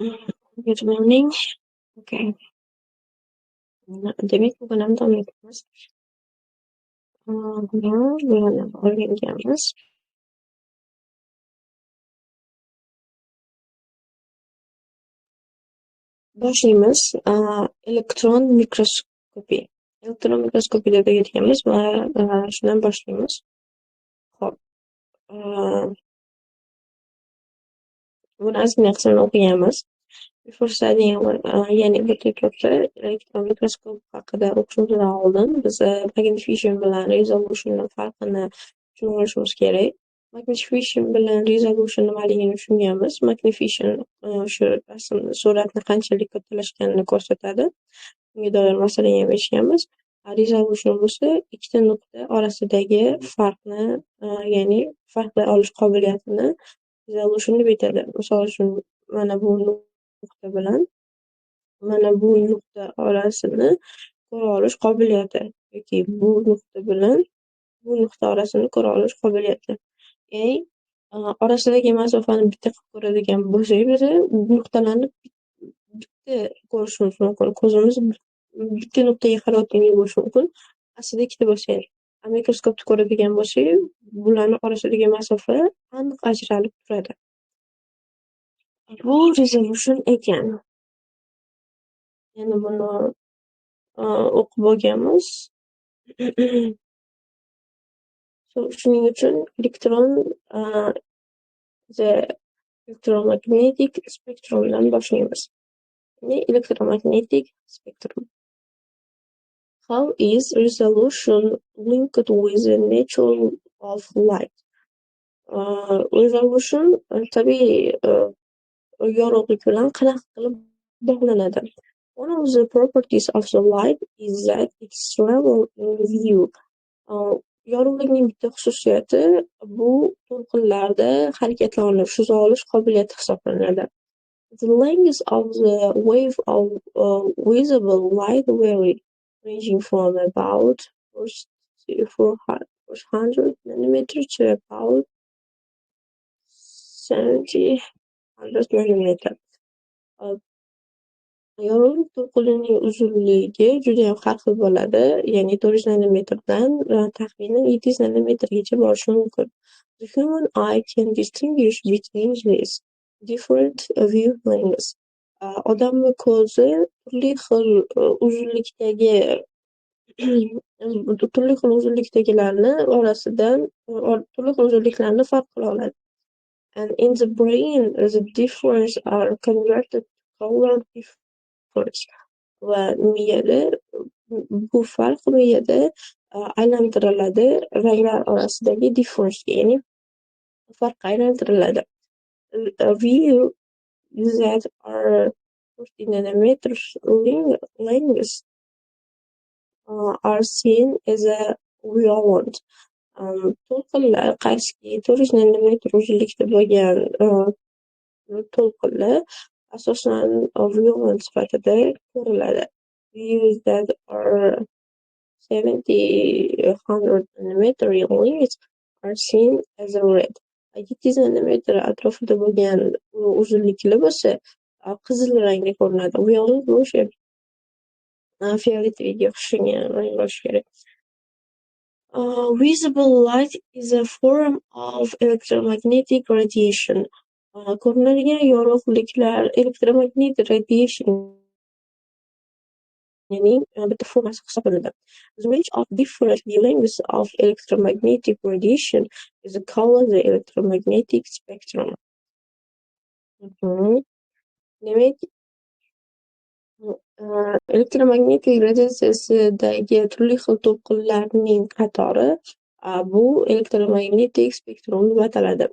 Good morning. Okay. Demak, bugun ham davom etamiz. Buni o'rganganmiz. Boshlaymiz. Elektron mikroskopiya. Elektron mikroskopiyada o'rganganmiz va shundan boshlaymiz. Xo'p. Buni ozgina qismini o'qiganmiz. Before studying, ya'ni bu katta elektron mikroskop haqida o'qishimizdan oldin biz magnification bilan resolutionning farqini tushunib olishimiz kerak. Magnification bilan resolution nimaligini tushunganmiz. Magnification o'sha rasmni, suratni qanchalik kattalashganini ko'rsatadi. Bunga doir masalani ham eshitganmiz. Resolution bo'lsa ikkita nuqta orasidagi farqni, ya'ni farqlay olish qobiliyatini resolution deb aytadi. Misol uchun, mana bu nuqta bilan mana bu nuqta orasini ko'ra olish qobiliyati yoki bu nuqta bilan bu nuqta orasini ko'ra olish qobiliyati. Ya'ni orasidagi masofani bitta qilib ko'radigan bo'lsak, biz nuqtalarni bitta ko'rishimiz mumkin. Ko'zimiz bitta nuqtaga qarayotgandek bo'lishi mumkin. Aslida ikkita bo'lsa ham. Mikroskopda ko'radigan bo'lsak, bularni orasidagi masofa aniq ajralib turadi. Bu resolution ekan. Yana buni o'qib olganmiz. Shuning uchun elektron the electromagnetic spektrumdan boshlaymiz. Ya'ni electromagnetic spectrum. How is resolution linked with the nature of light? Resolution tabiiy yorug'lik bilan qanaqa qilib bog'lanadi? One of the properties of the light is that it travels in waves. Yorug'likning bitta xususiyati bu to'lqinlarda harakatlanish, suza olish qobiliyati hisoblanadi. The length of the wave of visible light vary, ranging from about 400 nanometer to about 700 nanometer. Yorug'lik to'lqinining uzunligi judayam har xil bo'ladi, ya'ni 400 nanometrdan taxminan 700 nanometrgacha borishi mumkin. The human eye can distinguish between these different wavelengths. Odamni ko'zi turli xil uzunlikdagilarni orasidan turli xil uzunliklarni farq qila oladi. And in the brain, the difference are converted to color difference. Va miyada bu farq miyada aylantiriladi ranglar orasidagi difference, ya'ni farqqa aylantiriladi. Waves that are 40 nanometers length are seen as a violet. To'lqinlar qaysiki 400 nanometr uzunlikda bo'lgan to'lqinlar asosan violet sifatida ko'riladi. Waves that are 700 nanometer length are seen as a red. 700 nanometr atrofida bo'lgan uzunliklar bo'lsa qizil rangda ko'rinadi. Violet bu o'sha фиолетовый ga o'xshagan rang bo'lishi kerak. Visible light is a form of electromagnetic radiation. Ko'rinadigan yorug'liklar elektromagnit radiation bitta formasi hisoblanadi. The range of different wavelengths of electromagnetic radiation is called the electromagnetic spectrum. Demak, elektromagnetik radiatsiyasidagi turli xil to'lqinlarning qatori bu elektromagnetik spektrum deb ataladi.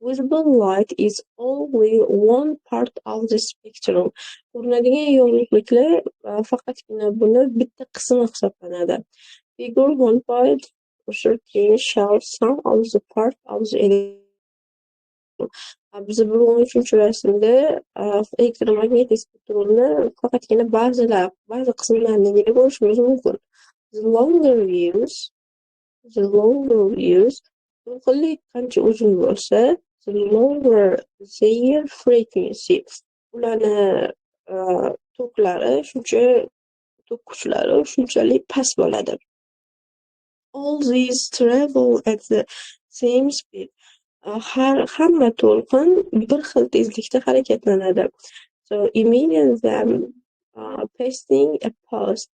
Visible light is only one part of the spectrum. Ko'rinadigan yorug'liklar faqatgina buni bitta qismi hisoblanadi. Figure 1.13 shows some of the part of the Biz 1.13 rasmda elektromagnetik spektrumni faqatgina ba'zi qismlarini ko'rishimiz mumkin. The longer waves, to'lqinlik qancha uzun bo'lsa, the longer their frequency. Ularni toklari shuncha, tok kuchlari shunchalik past bo'ladi. All these travel at the same speed. Har hamma to'lqin bir xil tezlikda harakatlanadi. So imagine them passing a post.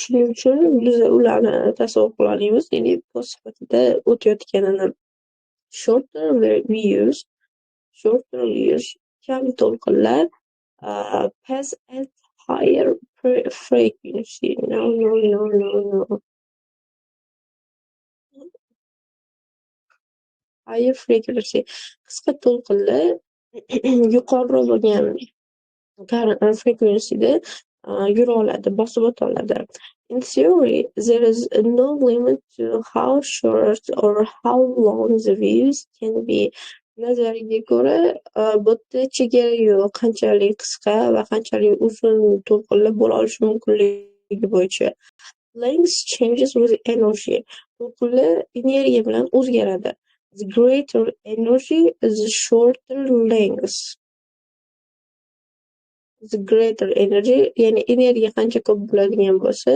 Shuning uchun biz ularni tasavvur qila olamiz, ya'ni post sifatida o'tayotganini. Shorter waves, shorter waves, kam to'lqinlar pass at higher frequency. No, no, no, no, no. Higher frequency. Qisqa to'lqinlar yuqoriroq bo'lgan frequencyda yura oladi, bosib o'ta oladi. In theory, there is no limit to how short or how long the waves can be. Nazariga ko'ra, bu yerda chegara yo'q, qanchalik qisqa va qanchalik uzun to'lqinlar bo'la olishi mumkinligi bo'yicha. Length changes with energy. To'lqinlar energiya bilan o'zgaradi. The greater energy, the shorter length. The greater energy, ya'ni energiya qancha ko'p bo'ladigan bo'lsa,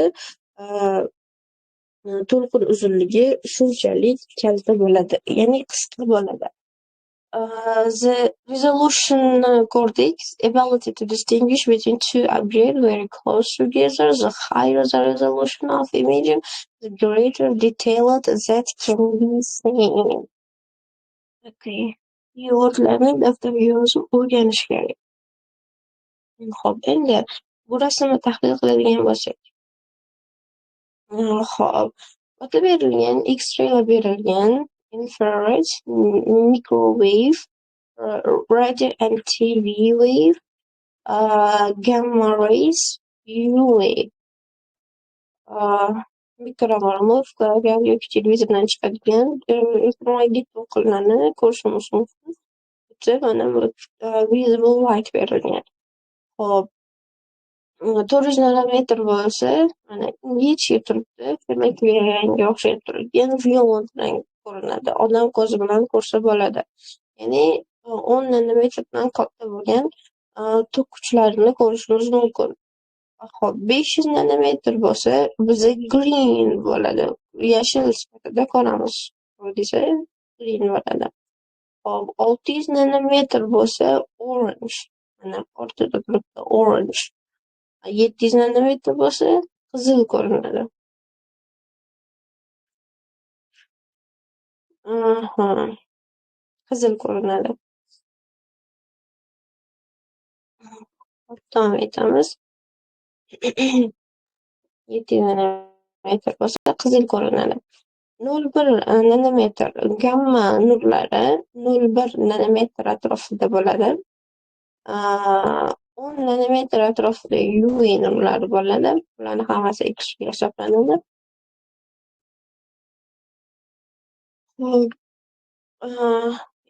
to'lqin uzunligi shunchalik kalta bo'ladi, ya'ni qisqa bo'ladi. The resolution ko'rdik, ability to distinguish between two objects very close together. The higher the resolution of imaging, the greater detail that can be seen. Okay. Keywordlarni daftarga yozib o'rganish kerak. Xo'p, endi bu rasmni tahlil qiladigan bo'lsak. Xo'p, bu yerda berilgan X-raylar berilgan, infrared, microwave, radio and TV wave, gamma rays, UV. Mikrovolnovka yoki televizordan chiqadigan elektromagnit to'lqinlarni ko'rishimiz mumkin. Bu mana bu visible light berilgan. Xo'p, 400 nanometr bo'lsa, mana ingichka turibdi, fioletoviy rangga o'xshab turadigan violet rang ko'rinadi. Odam ko'zi bilan ko'rsa bo'ladi. Ya'ni 10 nanometrdan katta bo'lgan tok kuchlarini ko'rishimiz mumkin. Xo'p, 500 nanometr bo'lsa, biza green bo'ladi. Yashil sifatida ko'ramiz. Desa green bo'ladi. Xo'p, 600 nanometr bo'lsa orange. Mana o'rtada turibdi orange. 700 nanometr bo'lsa qizil ko'rinadi. Aha. Qizil ko'rinadi. Davom etamiz. 700 nanometr bo'lsa qizil ko'rinadi. 0,1 nanometr gamma nurlari 0,1 nanometr atrofida bo'ladi. 10 nanometr atrofida UV nurlari bo'ladi. Bularni hammasi X-ray hisoblanadi.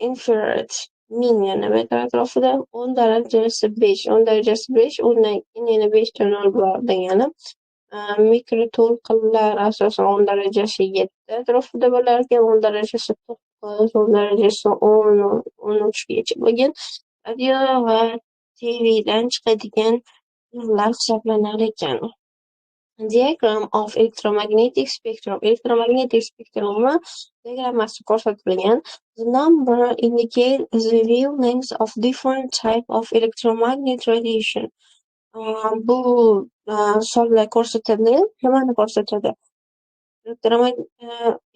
Infrared 1000 nanometr atrofida, 10 darajasi 5, 10 darajasi 5, undan keyin yana 5 ta nol bor degani. Mikroto'lqinlar asosan 10 darajasi 7 atrofida bo'lar ekan, 10 darajasi 9, 10 darajasi 10, 13 gacha bo'lgan radio va TVdan chiqadigan nurlar hisoblanar ekan. Diagram of electromagnetic spectrum. Electromagnetic spectrumni diagrammasi ko'rsatilgan. The number indicate the wavelengths of different type of electromagnetic radiation. Bu sonlar ko'rsatadi, nimani ko'rsatadi?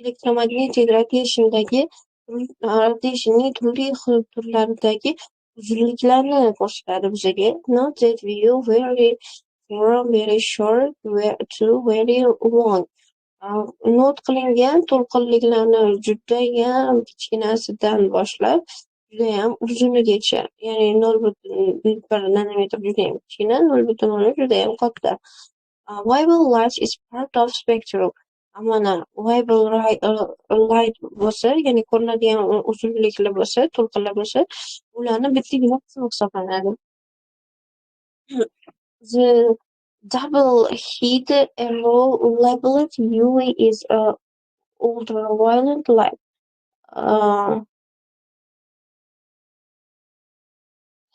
Electromagnetic radiationdagi radiationning turli xil turlaridagi uzunliklarni ko'rsatadi bizga. Note that view vary from very short to very long. Note qilingan to'lqinliklarni judayam kichkinasidan boshlab judayam uzunigacha, ya'ni 0,1 nanometr judayam kichkina, 0,3 judayam katta. Visible light is part of spectrum. Mana visible light bo'lsa, ya'ni ko'rinadigan uzunliklar bo'lsa, to'lqinlar bo'lsa, ularni bittagina qismi hisoblanadi. The double head arrow labeled UV is ultraviolet light.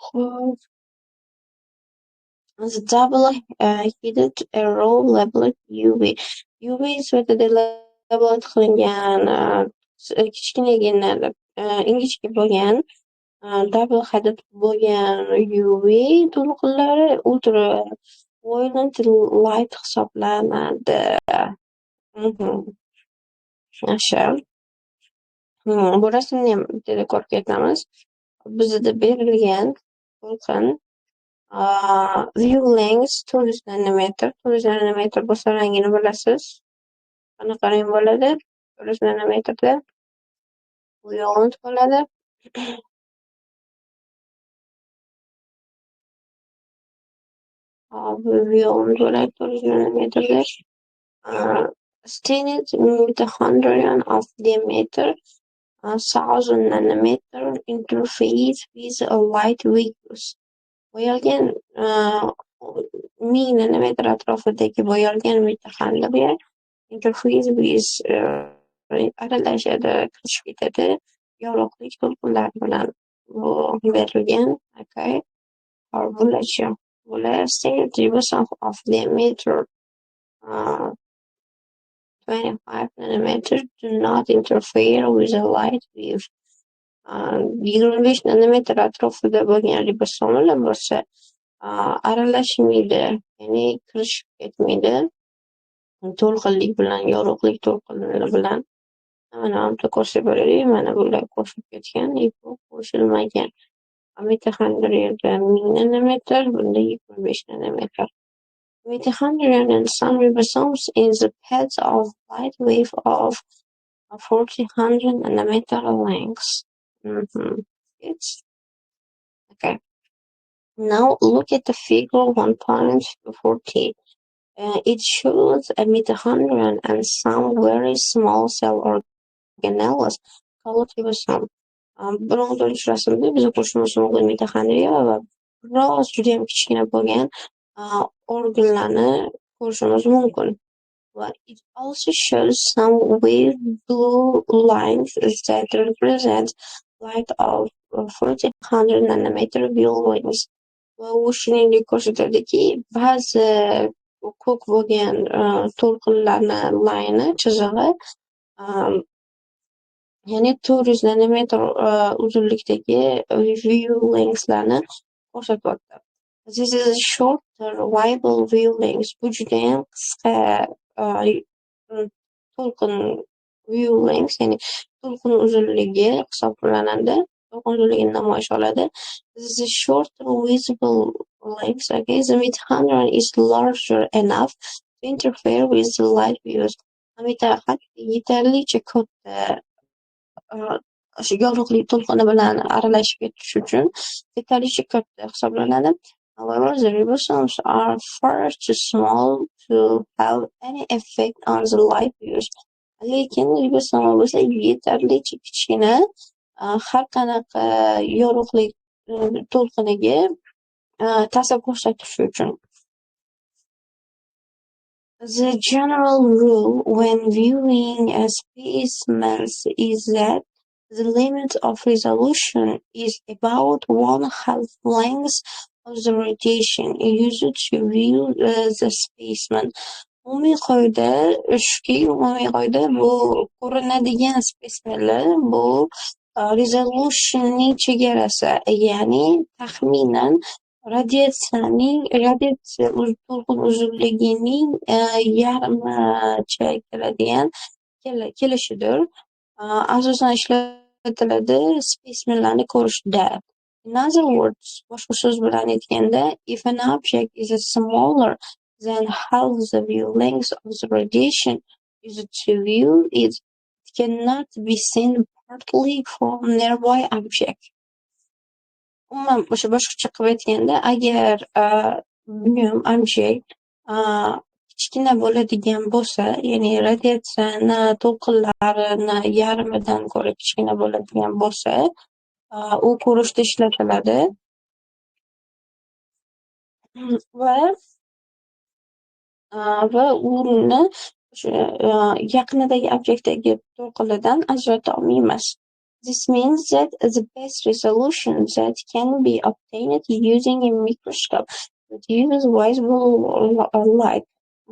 Xo'p. The double-headed arrow labeled UV. UV sifatida labeled qilingan kichkinagina, ingichka bo'lgan, double-headed bo'lgan UV to'lqinlari ultraviolet light hisoblanadi. Yaxshi. Bu rasmni ham bittada ko'rib ketamiz. Bizda berilgan to'lqin wavelength 400 nanometr. 400 nanometr bo'lsa, rangini bilasiz. Qanaqa rang bo'ladi? 400 nanometrda violet bo'ladi. Hop, violet bo'ladi 400 nanometrda. Stained mitochondrion of diameter 1000 nanometer interface with a light waves. Bo'yalgan, 1000 nanometr atrofidagi bo'yalgan mitoxondriya interface with, aralashadi, kirishib ketadi yorug'lik to'lqinlari bilan. Bu berilgan. Okay. Hop, bularchi? Bular stained ribosome of diameter 25 nanometer do not interfere with a light wave. 25 nanometr atrofida bo'lgan ribosomalar bo'lsa, aralashmaydi, ya'ni kirishib ketmaydi to'lqinlik bilan, yorug'lik to'lqinlari bilan. Mana bu ko'rsak bo'ladi, mana bular qo'shilib ketgan, bu qo'shilmagan. Mitoxondriyada 1000 nanometr, bunda 25 nanometr. Mitochondrion and some ribosomes in the path of light wave of 400 nanometer length. It's okay. Now look at the figure 1.14. It shows a mitochondrion and some very small cell organelles called ribosome. 1.4 rasmda biz ko'rishimiz mumkin mitoxondriya va biroz judayam kichkina bo'lgan organlarni ko'rishimiz mumkin. Va it also shows some wave blue lines that represent light of 400 nanometer wavelengths. Va u shuningdek ko'rsatadiki, ba'zi ko'k bo'lgan to'lqinlarni line, chizig'i, ya'ni 400 nanometr uzunlikdagi wavelengthslarni ko'rsatyapti. This is a shorter visible wavelength. Bu judayam qisqa to'lqin wavelength, ya'ni to'lqin uzunligi hisoblanadi. To'lqin uzunligini namoyish oladi. This is a shorter visible length. Okay, the mitochondrion is larger enough to interfere with the light waves. Mitoxondriya yetarlicha katta o'sha yorug'lik to'lqini bilan aralashib ketish uchun yetarlicha katta hisoblanadi. However, the ribosomes are far too small to have any effect on the light waves. Lekin ribosoma bo'lsa yetarlicha kichkina har qanaqa yorug'lik to'lqiniga ta'sir ko'rsatishi uchun. The general rule when viewing a specimens is that the limit of resolution is about one half length of the radiation used to view the specimen. Umumiy qoida shuki, umumiy qoida bu ko'rinadigan spesimenlar bu resolutionning chegarasi, ya'ni taxminan radiatsiyaning, radiatsiya to'lqin uzunligining yarmicha keladigan kelishidir. Asosan ishlatiladi spesimenlarni ko'rishda. In other words, boshqa so'z bilan aytganda, if an object is smaller than half the wavelength of the radiation used to view it, it cannot be seen partly from nearby object. Umuman, o'sha boshqacha qilib aytganda, agar bilmiyorum, object kichkina bo'ladigan bo'lsa, ya'ni radiatsiyani to'lqinlarini yarmidan ko'ra kichkina bo'ladigan bo'lsa, u ko'rishda ishlatiladi va uni o'sha yaqinidagi obyektdagi to'lqinlardan ajrata olmaymiz. This means that the best resolution that can be obtained using a microscope that uses visible light.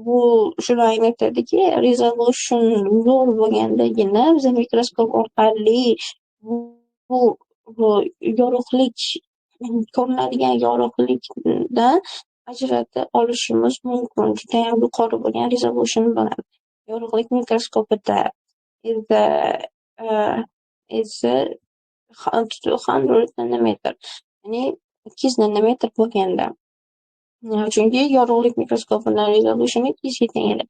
Bu shuni anglatadiki, resolution zo'r bo'lgandagina biz mikroskop orqali bu yorug'lik, ko'rinadigan yorug'likdan ajrata olishimiz mumkin. Judayam yuqori bo'lgan resolution bilan yorug'lik mikroskopida is 200 nanometr, ya'ni 200 nanometr bo'lganda. Chunki yorug'lik mikroskopini resolutioni 200 ga teng edi.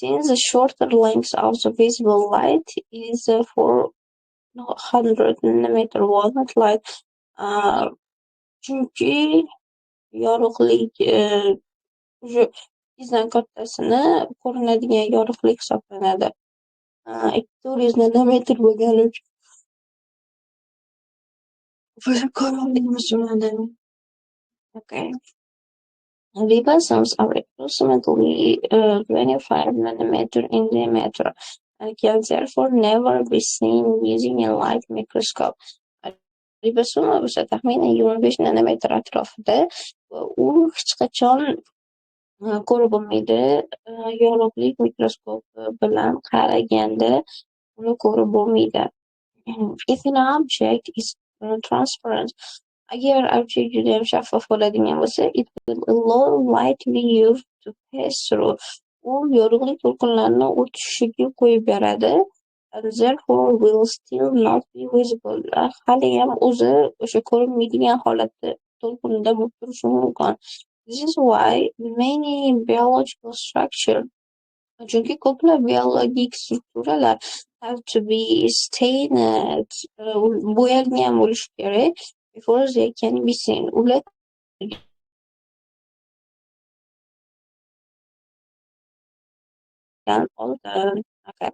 Since the shorter length of the visible light is 400 nanometer wavelength light, chunki yorug'lik уже 200 dan kattasini ko'rinadigan yorug'lik hisoblanadi. 400 nanometr bo'lgani uchun biz ko'ra olmaymiz ularni. Okay. Ribosomes are approximately 25 nanometer in diameter and can therefore never be seen using a light microscope. Ribosoma bo'lsa taxminan 25 nanometr atrofida va u hech qachon ko'rib bo'lmaydi. Yorug'lik mikroskopi bilan qaraganda uni ko'rib bo'lmaydi. If an object is transparent, agar object judayam shaffof bo'ladigan bo'lsa, it will allow light wave to pass through. U yorug'lik to'lqinlarini o'tishiga qo'yib beradi. And therefore will still not be visible. Haliyam o'zi o'sha ko'rinmaydigan holatda to'lqinda bo'lib turishi mumkin. This is why many biological structure, chunki ko'plab biologik strukturalar, have to be stained, bo'yalgan bo'lishi kerak, before they can be seen. Ular oldin. Okay.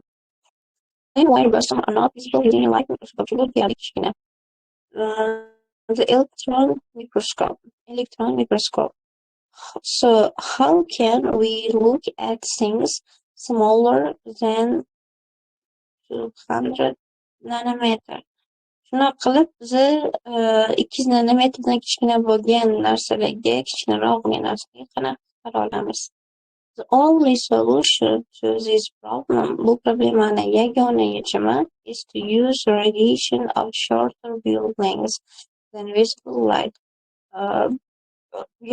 Why ribosomes are not visible using a light microscope? Bu deyarli kichkina. The electron microscope. Electron microscope. So how can we look at things smaller than 200 nanometer? Shunaqa qilib biza 200 nanometrdan kichkina bo'lgan narsalarga, kichkinaroq bo'lgan narsalarga qanaqa qara olamiz? The only solution to this problem, bu problemani yagona yechimi, is to use radiation of shorter wavelengths than visible light.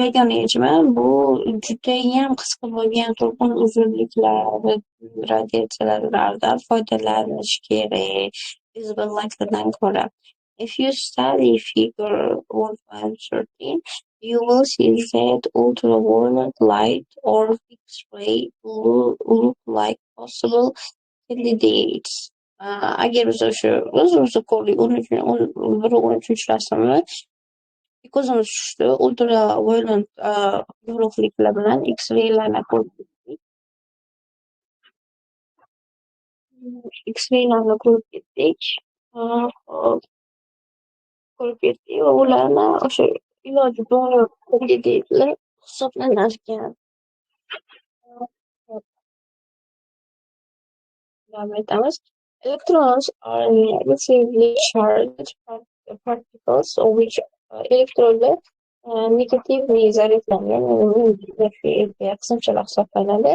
Yagona yechimi bu judayam qisqa bo'lgan to'lqin uzunliklari radiatsiyalardan foydalanish kerak visible lightlardan ko'ra. If you study figure 1.13, you will see that ultraviolet light or X-ray look like possible candidates. Agar biz o'sha o'zimizni ko'rdik, 1.13 rasmni, ko'zimiz tushdi, ultraviolet yorug'liklar bilan X-raylarni ko'rib X-raylarni ko'rib ketdik. Hop. Ko'rib ketdik va ularni o'sha iloji bor kandidatlar hisoblanar ekan. Davom etamiz. Electrons are negatively charged particles, which elektronlar negatively zaryadlangan, ya'ni qismchalar hisoblanadi,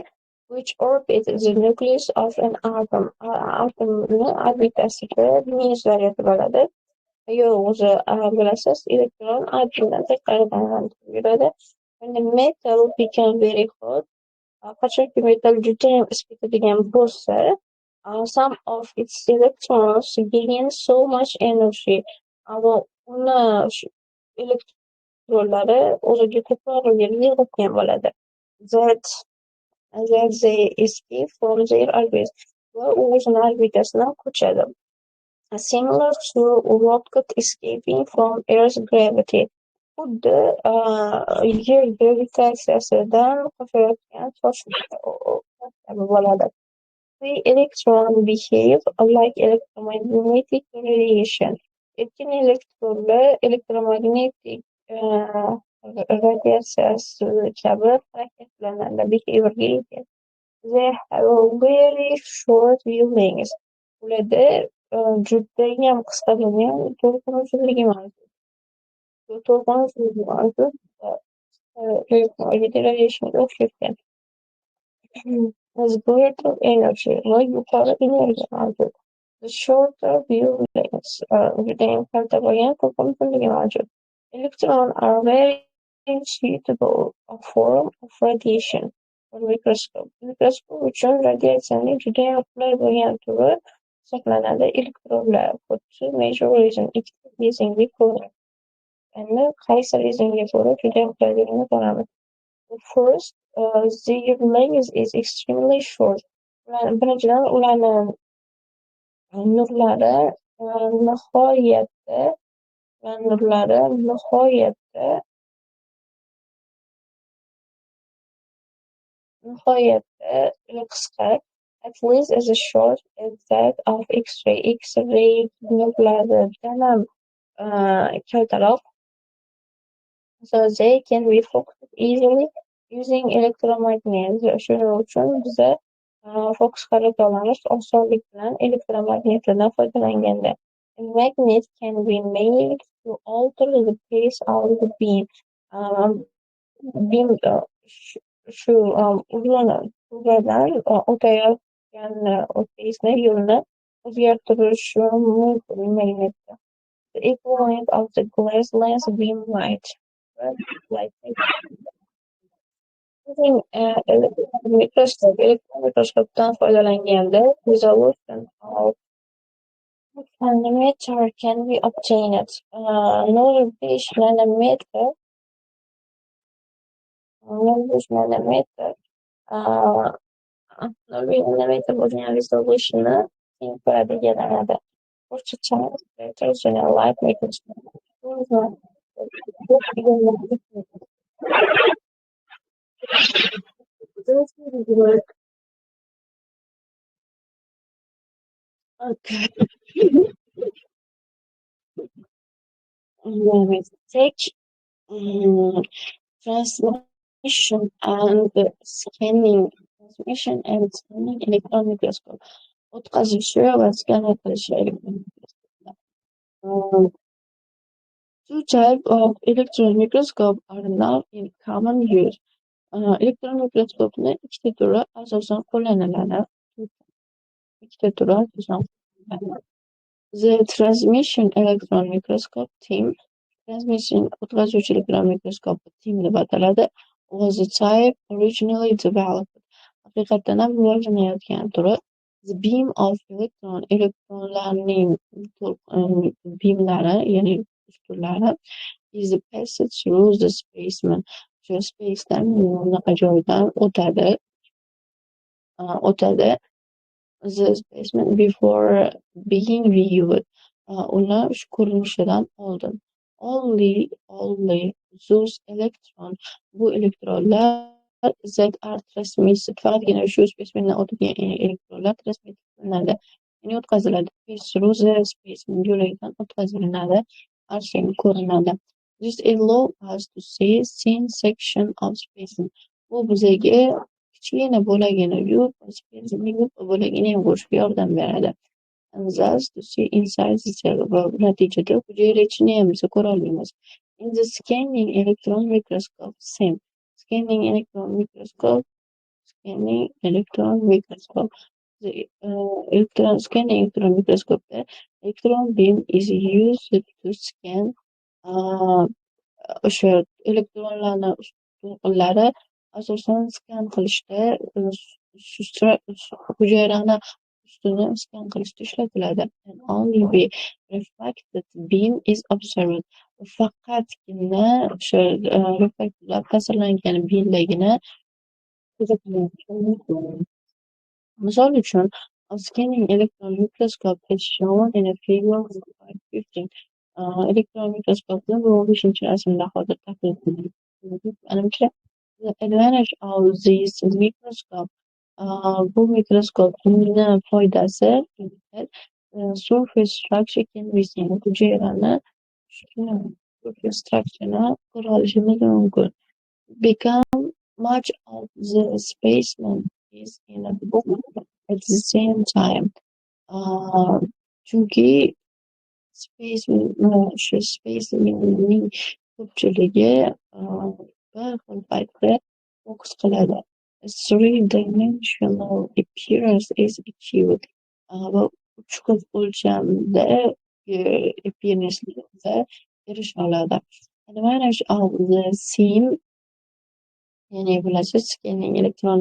which orbit the nucleus of an atom. Atomni orbitasida minus zaryadi bo'ladi. Yo'q, o'zi bilasiz, elektron atomdan tashqaridan yuradi. When the metal become very hot, qachonki metal judayam isib ketadigan bo'lsa, some of its electrons gain so much energy. Va uni elektronlari o'ziga ko'proq energiya yig'ib bo'ladi. That they escape from their orbit. Va u o'zini orbitasidan qochadi. Similar to rocket escaping from Earth's gravity. Xuddi Yer gravitatsiyasidan qochayotgan tosh kabi bo'ladi. Free electron behave like electromagnetic radiation. Erkin elektronlar elektromagnetik radiatsiyasi kabi harakatlanadi, behaviorga ega. They have a very short wavelengths. Ularda Judayam qisqa bo'lgan to'lqin uzunligi mavjud. To'lqin uzunligi mavjud va radiationga o'xshatgan. Has greater energy va yuqori energiya mavjud. The shorter wavelengths, judayam kalta bo'lgan to'lqin uzunligi mavjud. Electron are very suitable form of radiation for microscope. Mikroskop uchun radiatsiyaning judayam qulay bo'lgan turi hisoblanadi elektronlar for two major reasons. Ikkita reasonga ko'ra. Endi qaysi reasonga ko'ra judayam qulayligini ko'ramiz. First, their length is extremely short. Birinchidan, ularni nurlari nihoyatda qisqa, at least as short as that of X-ray. X-ray nurlaridan ham kaltaroq. So they can be focused easily using electromagnet. Shuning uchun biza fokus qarata olamiz osonlik bilan elektromagnitlardan foydalanganda. A magnet can be made to alter the pace of the beam. Beam shu uzun tubadan o'tayotgan pace'ni, yo'lni o'zgartirish mumkin magnitda. The equivalent of the glass lens beam light. Using electron microscope, elektron mikroskopdan foydalanganda resolution of nanometer can be obtained. 0,5 nanometr, 0,5 nanometr, 0,5 nanometr bo'lgan resolutionni teng ko'radi. 40 times better than a light microscope. Okay. Take transmission and scanning, transmission and scanning electron microscope. O'tkazishi va skaner qilishi elektron mikroskopda. Two types of electron microscope are now in common use. Elektron mikroskopni ikkita turi asosan qo'llaniladi. Ikkita turi asosan qo'llaniladi. The transmission electron microscope TEM, transmission o'tkazuvchi elektron mikroskopi TEM deb ataladi, was the type originally developed. Haqiqatdan ham rivojlanayotgan turi. The beam of electron, elektronlarning beamlari, ya'ni ustunlari, is passed through the specimen. Shu spacedan, bunaqa joydan o'tadi. O'tadi. The specimen before being viewed. Uni shu ko'rinishidan oldin. Only those electron, bu elektronlar that are transmitted, faqatgina shu specimendan o'tadigan elektronlar transmit qilinadi, ya'ni o'tkaziladi. Through the specimen yo'lagidan o'tkazilinadi, are seen, ko'rinadi. This allow us to see thin section of specimen. Bu bizaga kichkina bo'lagini, specimenning yupqa bo'lagini ham ko'rishga yordam beradi. And thus to see inside the cell, va natijada hujayra ichini ham biz ko'ra olamiz. In the scanning electron microscope, SEM. Scanning electron microscope, scanning electron microscope. The electron scanning electron microscope, electron beam is used to scan o'sha elektronlarni to'lqinlari asosan skan qilishda, hujayrani ustini skan qilishda ishlatiladi. And only the reflected beam is observed. Faqatgina o'sha reflektlar ta'sirlangan beamdagina kuzatilishi mumkin. Misol uchun, a scanning electron microscope is shown in a figure 15. Elektron mikroskopni bu 15-rasmda hozir tahlil qildik. Manimcha, the advantage of this microscope, bu mikroskopning foydasi, surface structure can be seen. Hujayrani surface structure-ni ko'ra olishimiz mumkin. Become much of the specimen is in a book at the same time. Chunki shu specimenning ko'pchiligi bir xil paytda fokus qiladi. Three-dimensional appearance is achieved. Va uch xil o'lchamda appearance erisha oladi. Advantage of the SEM, ya'ni bilasiz, scanning elektron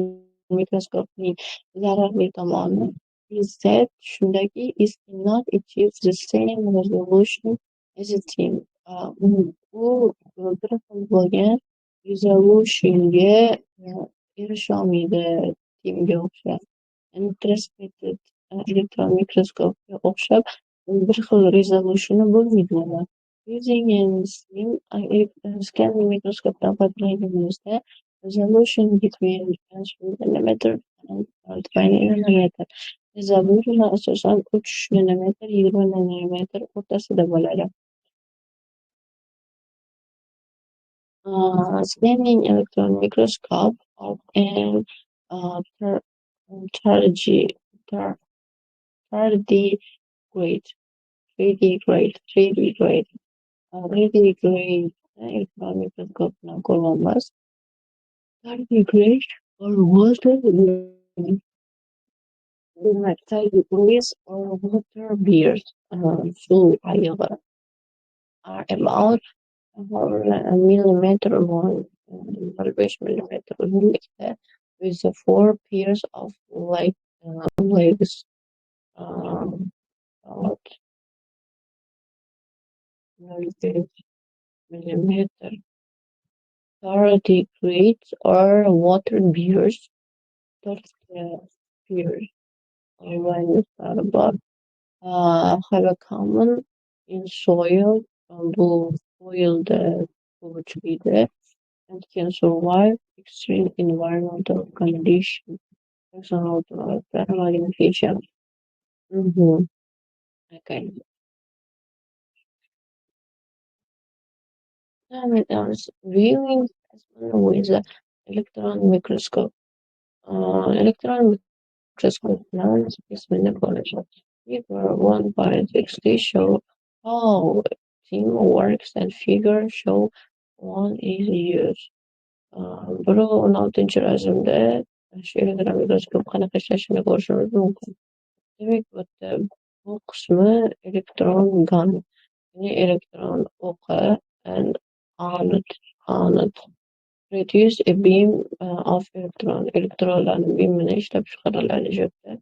mikroskopning zararli tomoni is that, shundaki, it cannot achieve the same resolution as a TEM. U bir xil bo'lgan resolutionga erisholmaydi TEMga o'xshab. Ya'ni transmitted elektron mikroskopga o'xshab bir xil resolutioni bo'lmaydi uni. Using an SEM, scanning mikroskopdan foydalanganimizda, resolution between 3 millimeter and 20 nanometer. Resolution asosan 3 nanometr 20 nanometr o'rtasida bo'ladi. Scanning electron microscope of an tardigrade, tardigrade, tardigrade, tardigrade elektron mikroskop bilan ko'ryapmiz. Tardigrade or water, demak, tardigrades or water bears, suv ayig'i, are about millimeter long, 0,5 millimetr uzunlikda, with four pairs of legs, about 0,5 millimeter. Tardigrades or water bears, to'rtta pairs bor. Have a common in soil, bu soilda ko'p uchraydi, and can survive extreme environmental conditions. Magnification. Okay. Davom etamiz. Viewing specimen with electron microscope. Elektron mikroskop bilan specimenni ko'rish. Figure 1.60 show how TEM works and figure show one is used. 1.16-rasmda shu elektron mikroskop qanaqa ishlashini ko'rishimiz mumkin. Demak, bu yerda bu qismi elektron gun, ya'ni elektron o'qi, and anode produce a beam of electron, elektronlarni beamini ishlab chiqariladi shu yerda.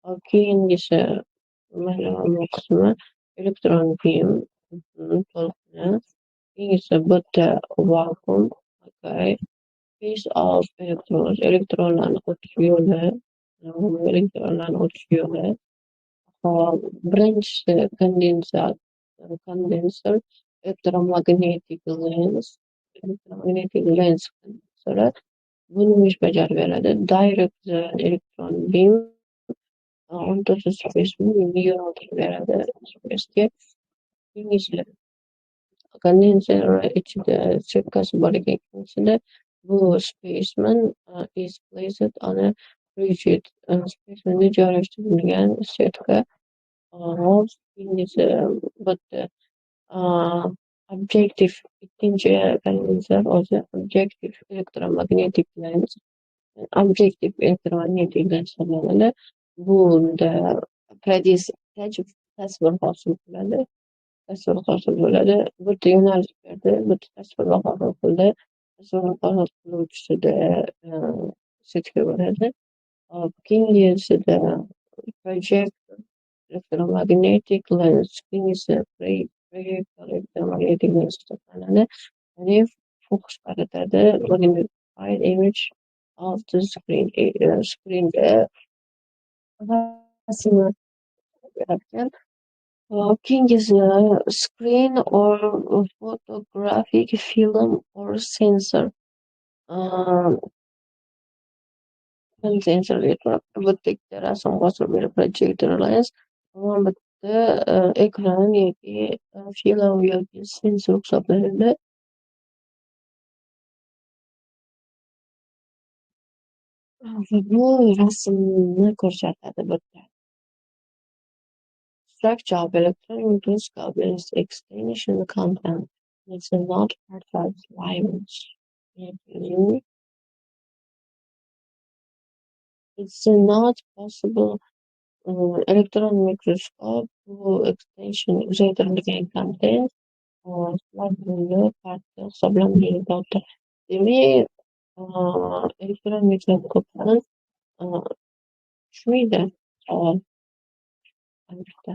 Hop, keyingisi mana bu qismi elektron beam to'lqini. Keyingisi bu yerda vakuum, okay. Path of electrons, elektronlarni o'tish yo'li, elektronlarni o'tish yo'li. Hop, birinchisi condenser, electromagnetic lens, electromagnetic lens kondenseri bu nima ish bajarib beradi? Direct the electron beam onto the specimen, yo'naltirib beradi specimenga. Keyingisi kondenser ichida setkasi bor ekan, ikkinchisida bu specimen is placed on a rigid, specimenga joylashtirilgan setka. Hop, keyingisi bu yerda objective, ikkinchi kondenser o'zi objective electromagnetic lens, objective electromagnetic lens hisoblanadi. Bunda produce tasvir hosil qiladi. Tasvir hosil bo'ladi. Bu yerda yo'nalish berdi, bu yerda tasvirni hosil qildi. Tasvirni hosil qiluvchisida setka bo'ladi. Hop, keyingisida projector electromagnetic lens, keyingisi projector electromagnetic lens hisoblanadi. Ya'ni fokus qaratadi, magnified image of the screen, screenga rasmni berarkan. Hop, keyingisi screen or photographic film or sensor. Sensor bu yerda ikkita rasm hosil berib, projector lens va bu yerda ekran yoki film yoki sensor hisoblanadi. Va bu rasmni ko'rsatadi bu yerda. Structure of electron microscope is extension content. It's not part of syllabus. It's not possible. Elektron mikroskop bu extension, uzaytirilgan content, syllabusni parti hisoblanmaydi. Demak, elektron mikroskopdan tushmaydi savol. Albatta.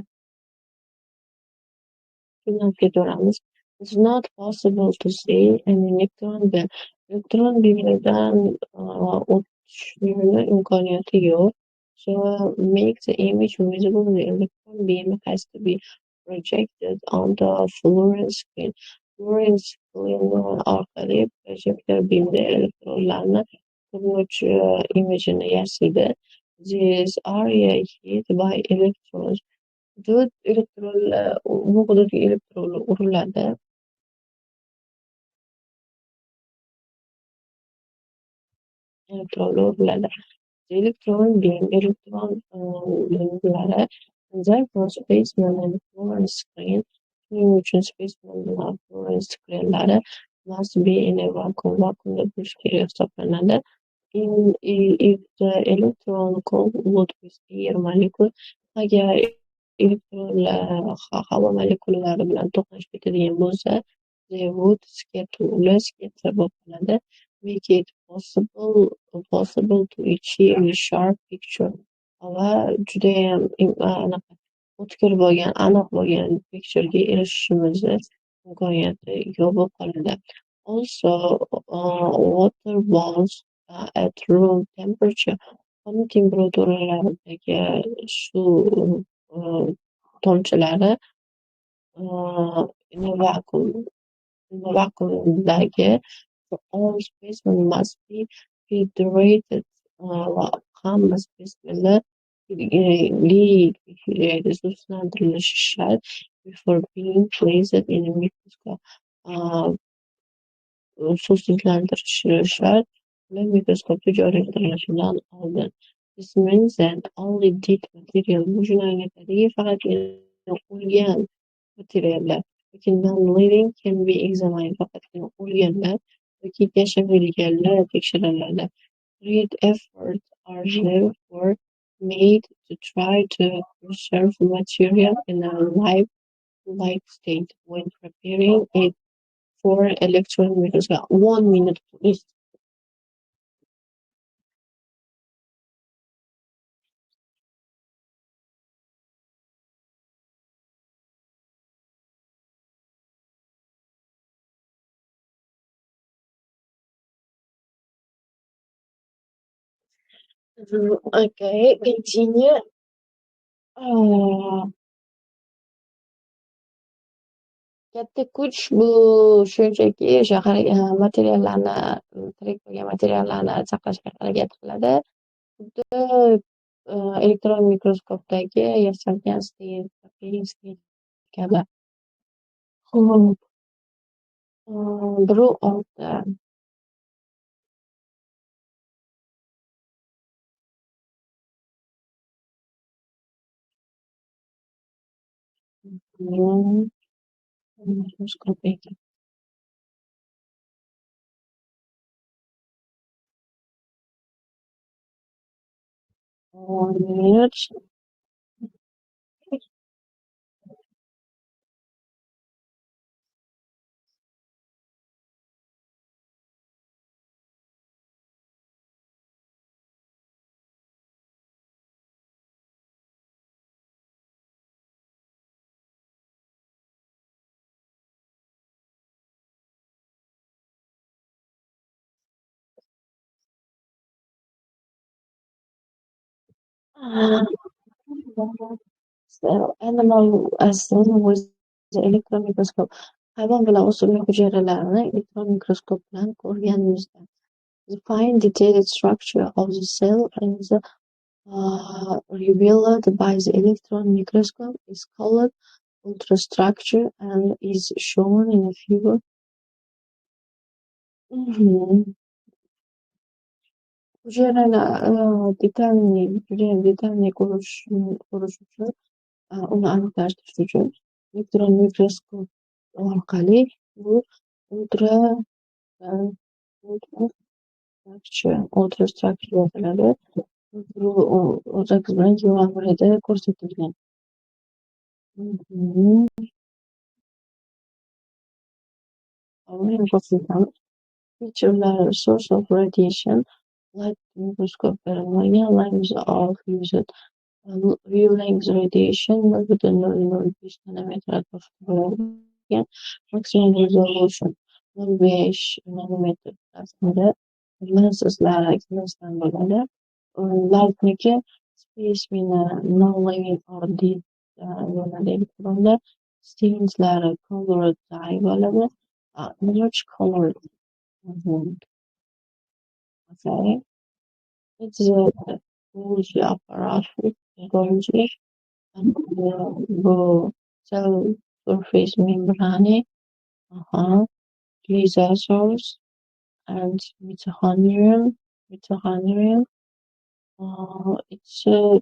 Shundan ketaveramiz. It's not possible to see an electron beam. Elektron beamlardan o'tishni imkoniyati yo'q. So make the image visible, the electron beam has to be projected on the fluorescent screen. Fluorescent screen orqali projektor beamda elektronlarni ko'rinuvchi imijini yasaydi. This area hit by electrons. Hudud elektronlar, bu hududga elektronlar uriladi. Elektronlar uriladi. The electron beam, elektron beamlari, therefore specimen and fluorescent screen. Shuning uchun specimen bilan fluorescent screenlari must be in a vacuum. Vakuumda bo'lishi kerak hisoblanadi. If the electron collide with air molecule, agar elektronlar havo molekulalari bilan to'qnashib ketadigan bo'lsa, they would scatter, ular scatter bo'lib qoladi. Make it possible to achieve a sharp picture. Va judayam anaqa o'tkir bo'lgan, aniq bo'lgan picturega erishishimizni imkoniyati yo'q bo'lib qoladi. Also, water balls at room temperature, xona temperaturalardagi suv tomchilari in a vacuum, vakuumdagi all specimen must be hydrated, va hamma specimenlar suvsizlantirilishi shart before being placed in a microscope. Suvsizlantirilishi shart ular mikroskopga joylashtirilishidan oldin. This means that only dead material, bu shuni anglatadiki, faqatgina o'lgan materiallar yoki non-living can be examined, faqatgina o'lganlar yoki yashamaydiganlar tekshiriladi. Great efforts are therefore made to try to preserve material in a live-like state when preparing it for electron microscope. 1 minute, please. Okay, continue. Katta kuch bu shunchaki o'sha materiallarni, tirik bo'lgan materiallarni saqlashga harakat qiladi. Xuddi elektron mikroskopdagi yasalgan stent kabi. Xo'p. 1.6. Mikroskop ekan. 1 minute. So, animal cell with the electron microscope. Hayvon bilan o'simlik hujayralarini elektron mikroskop bilan ko'rganimizda, the fine detailed structure of the cell is revealed by the electron microscope is called ultrastructure and is shown in a figure. Hujayrani detalniy, judayam detalniy ko'rish uchun Uni aniqlashtirish uchun elektron mikroskop orqali bu ultrastructure ataladi. Bu 18 bilan 21da ko'rsatilgan. Ko'rsatamiz. Featurelar: source of radiation, light microscope berilmagan, length of used wavelength radiation 0,005 nanometr atrofida bo'lgan, maximum resolution 0,5 nanometr atrofida, lenseslari lensdan bo'ladi. Lightniki specimeni non-living or dead bo'ladi elektronda, stainslari colored dye bo'ladi. Large colored. Okay. It's a Golgi apparatus, Golgi, and bu cell surface membrane, lysosomes, and mitochondrion. Mitochondrion. It's a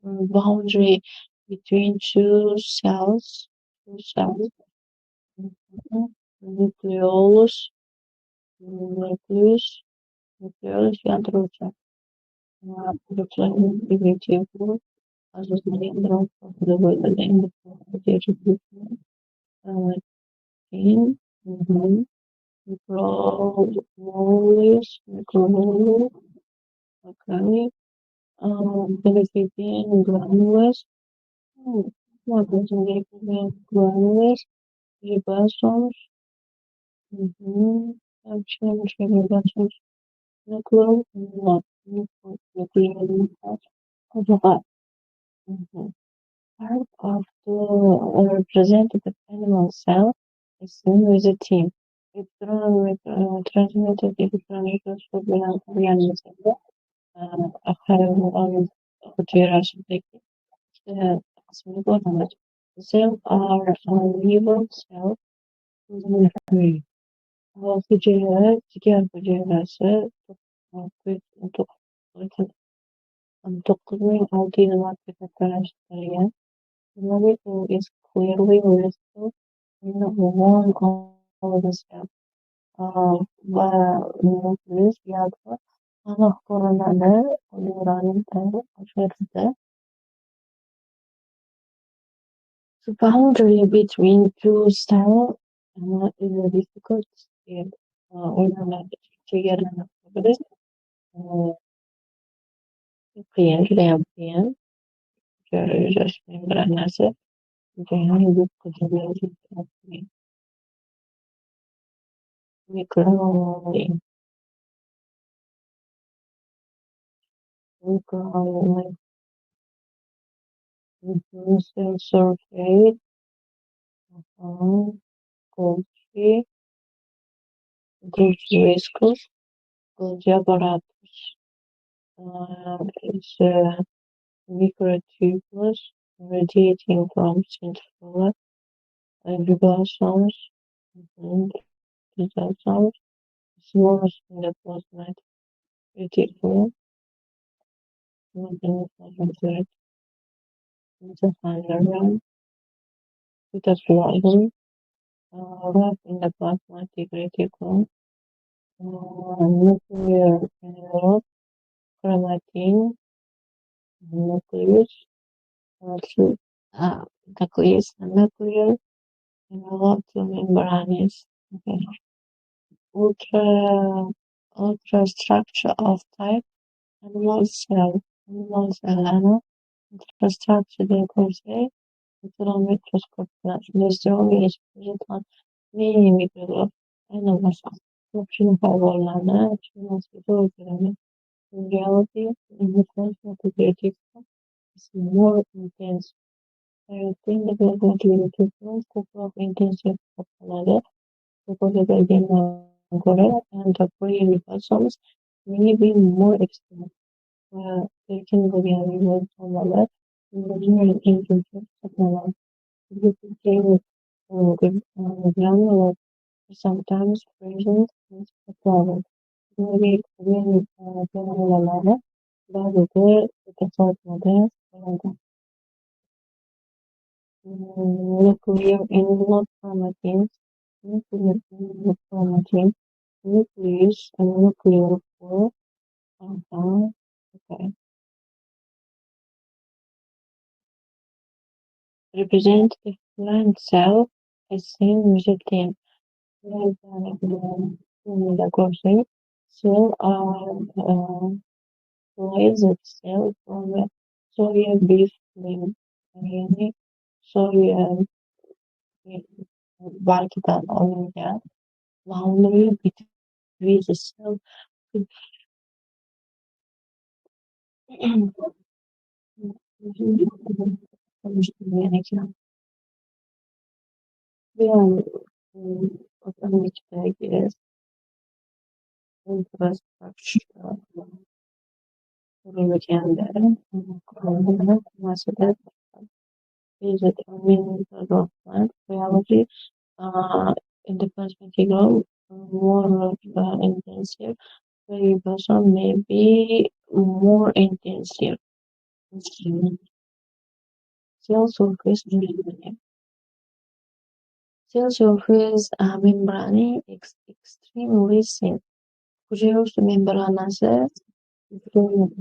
boundary between two cells. Two cells. Nucleolus, nucleus, nucleolus yadrocha. Endoplasmic asosan yadro atrofida bo'ladi. Endoplasmic keyin micronucleus, micronucleus, okay. Glycogen granules, glycogen granules, ribosomes, ribosomes, nuclear nuclear. Part of the representative animal cell is seen with a team. Elektron transmitted elektron mikroskop bilan o'rganilganda hayvon hujayrasидagi ikkita qismni ko'ramiz. The cells are liver cell. Hujayra jigar hujayrasi 9600 marta kattalashtirilgan. The molecule is clearly visible in one of the cells. Va nukleus yadro aniq ko'rinadi hujayraning birida. The boundary between two cells is a difficult to chegarani bilish qiyin, judayam qiyin. Hujayra yuzasi membranasi judayam yupqa. Micro micro cell surface, Golgi, Golgi vesicles, Golgi apparatus is microtubules radiating from centriolar ribosomes, ribosomes, small endoplasmic reticulum, mitochondrion, cytoplasm, rough endoplasmatic reticulum, nuclear envelope, chromatin, nucleus, nucleus, nuclear envelope to membranes. Okay. Ultrastructure of type animal cell. Animal celllarni ultrastructure ko'rsak, elektron mikroskop bilan this drawing is present on many microscope animals. Ko'pchilik hayvonlarni tushunmasga to'g'ri keladi. In reality, endoplasmic reticulum is more intense. Hayotda endoplasmatik retikulum ko'proq intensiv hisoblanadi. Ko'rsatilgandan ko'ra, and the free ribosomes may be more extended. Va erkin bo'lgan ribosomalar undan intensiv hisoblanadi. Glycogen granules are sometimes present in cytoplasm. Glikogen granulalari ba'zida sitoplazmada bo'ladi. Nuclear envelope chromatin, nuclear envelope chromatin, nucleus, and nuclear pore. Okay. Represent the plant cell as seen within. Cell are lysed cell from a soya beef limb, ya'ni soya bargidan olingan boundary between the cell ekan. Buyam o'simlikdagi infrastructure qurilganda hammasida based on development biology endoplasmic more intensive, ribosome may be more intensive. Cell surface membrane. Cell surface membrane is extremely thin. Hujayra usti membranasi judayam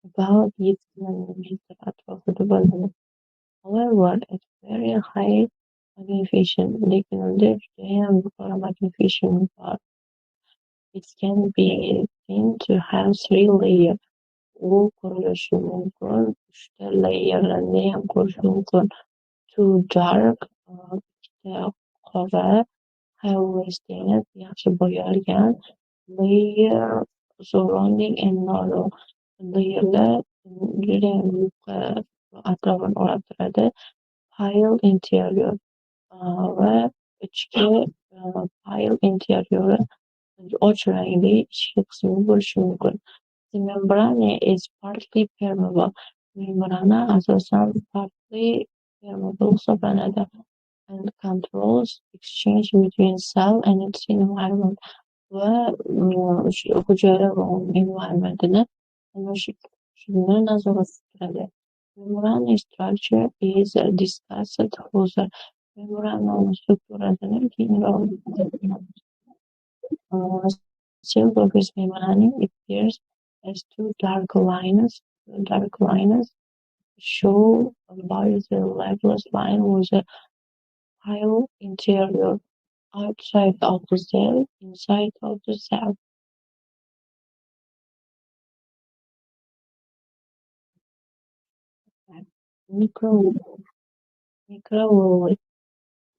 about 7 nanometr atrofida bo'ladi. However, at very high magnification, lekin unda judayam yuqori magnification bor. It can be seen to have three layer. U ko'rilishi mumkin, uchta layerlarniyam ko'rish mumkin. Two dark, ikkita qora, heavily stained, yaxshi bo'yalgan, layer surrounding and narrow. Layerlar judayam yupqa atrofini o'rab turadi. Pale interior va ichki pale interiori och rangli ichki qismi bo'lishi mumkin. The membrane is partly permeable. Membrana asosan partly permeable hisoblanadi and controls exchange between cell and its environment va hujayra va uning environmentini almashishini nazorat qilib turadi. Membrane structure is discussed further. Membrana strukturasini keyinroq. Cell surface membrane appears as two dark lines shown by the labeled line with a pale interior, outside of the cell, inside of the cell. Microvilli.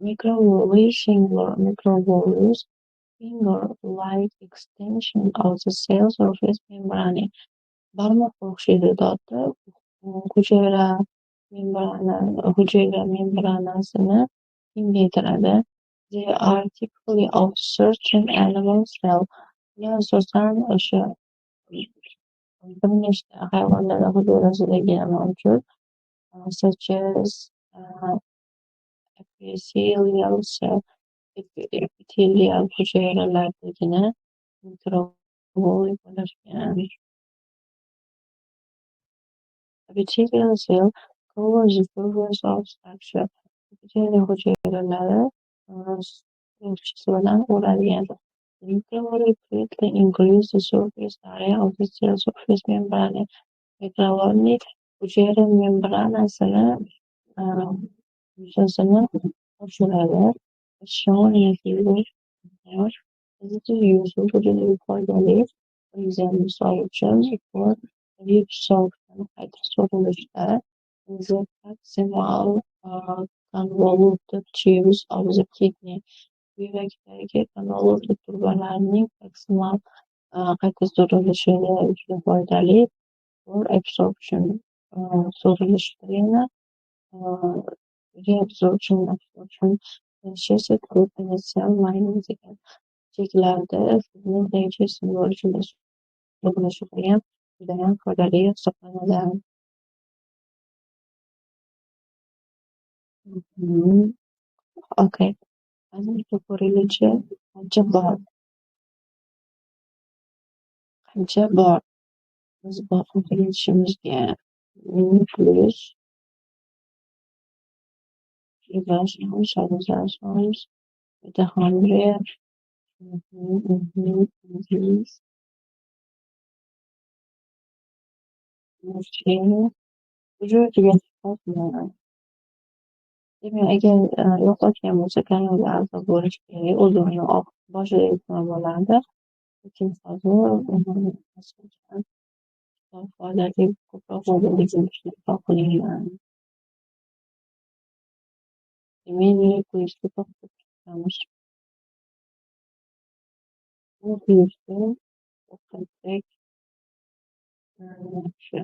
Microvilli, singular microvillus, finger-like extension of the cell surface membrane. Barmoqqa o'xshaydi dotdi. Hujayra membranasini kengaytiradi. They are typically of certain animal cell. Ular asosan o'sha bir nechta hayvonlar hujayrasidagina mavjud. Such as epithelial cell, epithelial hujayralardagina mikrovilli bo'lar ekan. Epithelial cell covers the surface of structure. Epitelial hujayralari bilan o'ralgan. The microvilli greatly increase the surface area of the cell surface membrane. Mikrovilli hujayra membranasini yuzasini oshiradi. As shown in figure, as it is useful, juda foydali. For example, misol uchun, for reabsorption, qayta so'rilishda, in the proximal convoluted tubes of the kidney, buyrakdagi convoluted trubalarning proksimal qayta so'rilishida juda foydali. For absorption, so'rilishda yana reabsorption, absorption digested food in the cell lining degan ichaklarda suvning digestion bo'lishida, so'rilishida ham judayam foydali hisoblanadi. Okay. Hozircha ko'raylikchi, qancha bor? Qancha bor? Biz o'rganishimizga nucleus. Ribosomes, lysosomes, mitochondria. Уже tugatib qolibman. Demak, agar yo'qotgan bo'lsa, kanalga a'zo bo'lish kerak. O'zi uni boshida aytgan bo'lardi. Lekin hozir foydali, ko'proq foydali bo'lishini xohlayman. Demak, quizga to'xtab chiqamiz. Bu quizga to'xtatsak yaxshi.